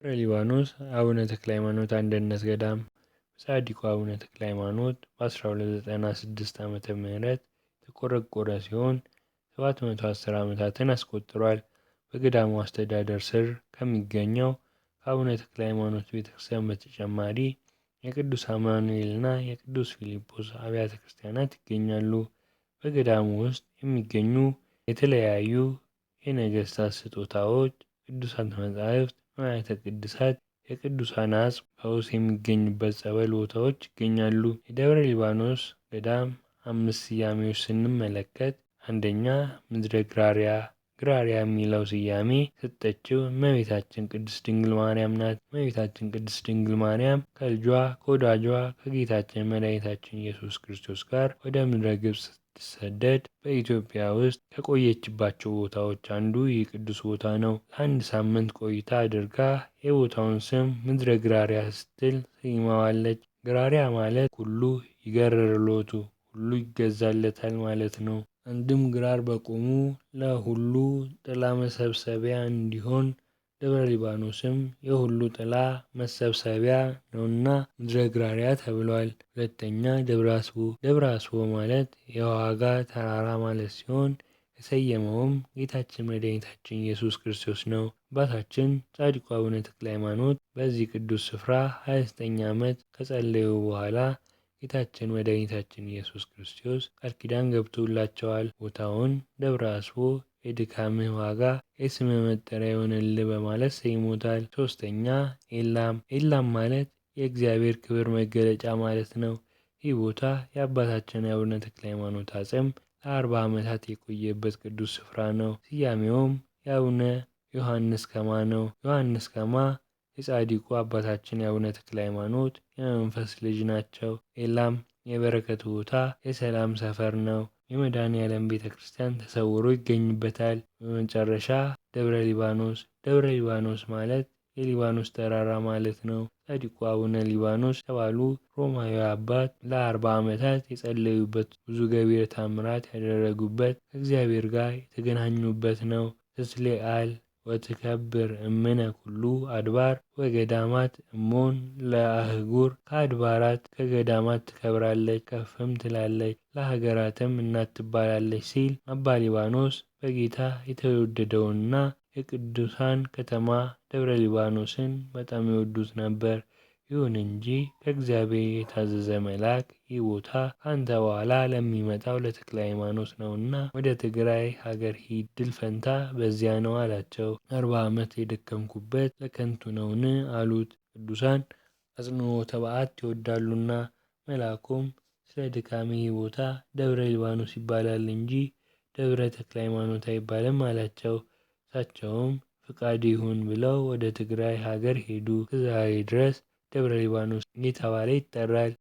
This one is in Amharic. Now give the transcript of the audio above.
ደብረ ሊባኖስ አቡነ ተክለ ሃይማኖት አንድነት ገዳም በጻድቁ አቡነ ተክለ ሃይማኖት በ1296 ዓመተ ምህረት የተቆረቆረ ሲሆን 710 ዓመታትን አስቆጥሯል። በገዳሙ አስተዳደር ስር ከሚገኘው ከአቡነ ተክለ ሃይማኖት ቤተክርስቲያን በተጨማሪ የቅዱስ አማኑኤልና የቅዱስ ፊልጶስ አብያተ ክርስቲያናት ይገኛሉ። በገዳሙ ውስጥ የሚገኙ የተለያዩ የነገስታት ስጦታዎች፣ ቅዱሳት መጻሕፍት፣ ንዋያተ ቅድሳት፣ የቅዱሳን አጽም ፈውስ የሚገኝበት ጸበል ቦታዎች ይገኛሉ። የደብረ ሊባኖስ ገዳም አምስት ስያሜዎች ስንመለከት፣ አንደኛ ምድረ ግራሪያ። ግራሪያ የሚለው ስያሜ የሰጠችው እመቤታችን ቅድስት ድንግል ማርያም ናት። እመቤታችን ቅድስት ድንግል ማርያም ከልጇ ከወዳጇ ከጌታችን መድኃኒታችን ኢየሱስ ክርስቶስ ጋር ወደ ምድረ ግብፅ ስትሰደድ በኢትዮጵያ ውስጥ ከቆየችባቸው ቦታዎች አንዱ ይህ ቅዱስ ቦታ ነው። ለአንድ ሳምንት ቆይታ አድርጋ የቦታውን ስም ምድረ ግራሪያ ስትል ሰይማዋለች። ግራሪያ ማለት ኩሉ ይገርርሎቱ፣ ሁሉ ይገዛለታል ማለት ነው። አንድም ግራር በቆሙ ለሁሉ ጥላ መሰብሰቢያ እንዲሆን ደብረ ሊባኖስም የሁሉ ጥላ መሰብሰቢያ ነውና ምድረ ግራሪያ ተብሏል። ሁለተኛ ደብረ አስቦ። ደብረ አስቦ ማለት የዋጋ ተራራ ማለት ሲሆን የሰየመውም ጌታችን መድኃኒታችን ኢየሱስ ክርስቶስ ነው። አባታችን ጻድቁ አቡነ ተክለ ሃይማኖት በዚህ ቅዱስ ስፍራ 29 ዓመት ከጸለዩ በኋላ ጌታችን መድኃኒታችን ኢየሱስ ክርስቶስ ቃል ኪዳን ገብቶላቸዋል። ቦታውን ደብረ አስቦ የድካምህ ዋጋ የስምህ መጠሪያ ይሆንልህ በማለት ሰይሞታል። ሶስተኛ ኤላም። ኤላም ማለት የእግዚአብሔር ክብር መገለጫ ማለት ነው። ይህ ቦታ የአባታችን የአቡነ ተክለ ሃይማኖት አጽም ለ40 ዓመታት የቆየበት ቅዱስ ስፍራ ነው። ስያሜውም የአቡነ ዮሐንስ ከማ ነው። ዮሐንስ ከማ የጻድቁ አባታችን የአቡነ ተክለ ሃይማኖት የመንፈስ ልጅ ናቸው። ኤላም የበረከቱ ቦታ፣ የሰላም ሰፈር ነው። የመድኃኔዓለም ቤተ ክርስቲያን ተሰውሮ ይገኝበታል። በመጨረሻ ደብረ ሊባኖስ። ደብረ ሊባኖስ ማለት የሊባኖስ ተራራ ማለት ነው። ጻድቁ አቡነ ሊባኖስ የተባሉ ሮማዊ አባት ለ40 ዓመታት የጸለዩበት፣ ብዙ ገቢረ ተአምራት ያደረጉበት፣ ከእግዚአብሔር ጋር የተገናኙበት ነው። ትስሌአል ወትከብር እምነ ኩሉ አድባር ወገዳማት እሞን ለአህጉር፣ ከአድባራት ከገዳማት ትከብራለች ከፍም ትላለች፣ ለሀገራትም እናት ትባላለች ሲል አባ ሊባኖስ በጌታ የተወደደውንና የቅዱሳን ከተማ ደብረ ሊባኖስን በጣም ይወዱት ነበር። ይሁን እንጂ ከእግዚአብሔር የታዘዘ መልአክ ይህ ቦታ ከአንተ በኋላ ለሚመጣው ለተክለ ሃይማኖት ነውና ወደ ትግራይ ሀገር ሂድ፣ ድል ፈንታ በዚያ ነው አላቸው። 40 ዓመት የደከምኩበት ለከንቱ ነውን? አሉት። ቅዱሳን አጽንዖተ በዓት ይወዳሉና። መልአኩም ስለ ድካሜ ይህ ቦታ ደብረ ሊባኖስ ይባላል እንጂ ደብረ ተክለ ሃይማኖት አይባልም አላቸው። እሳቸውም ፍቃድ ይሁን ብለው ወደ ትግራይ ሀገር ሄዱ። እስከዛሬ ድረስ ደብረ ሊባኖስ እየተባለ ይጠራል።